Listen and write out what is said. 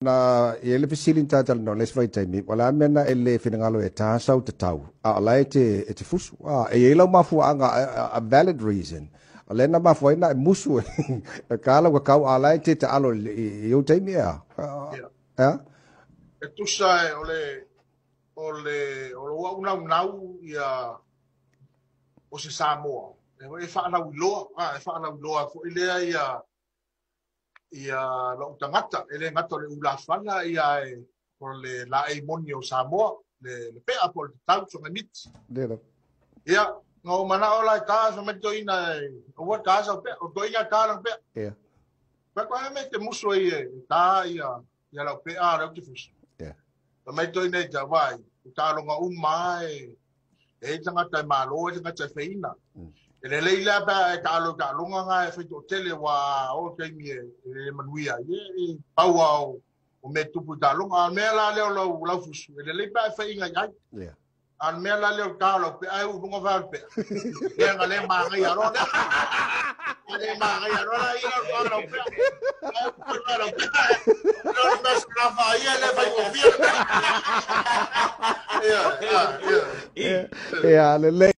Na i ai le fesili na talatalanoa i le isi vaitaimi, o le a le mea na e le finagalo e ta sau tatau, a o la e te fusu. A, e i ai lau mafuaaga, a valid reason, o lea na mafua ai na e musu e ta lau kakau, a o la e te taalo i ou taimi ea? Ea? E tusa o le o le o lou aunaunau ia o se Samoa e faalauiloa, e faalauiloa foi lea ia ia lou tagata, e le gata o le ulafala ia e o le laei moni o Samoa, le pea po o le tatau sogamiti. Lea. Ia, na ou manao la e ta sa mai toeaina e aua ta sau pea, o toeaina ta lana pea. Ia. Fai atu, me te musu ai e ta ia ia lau pea a lea ou te fusu. Ia. Fai mai toeaina ia te au, vaai, o taaloga uma e e i ai tagata e malo, e i ai tagata e feina. E lelei la pe a e taalo i taaloga na e fai toatele aua a oo i taimi e le manuia ai, e pau lava o mea e tupu i taaloga. A o le mea la lea o lau fusu, e lelei pe a e faiina i ai. A o le mea la lea o le ta o lau pea, e uu i luga vae o le pea. Ia na le manaia loa lea. Na le manaia loa la ia lau lau pea. Ae uu i luga lau pea. O le mea sulafa ia le faigofie. Ia, ia, ia. Ia, lelei.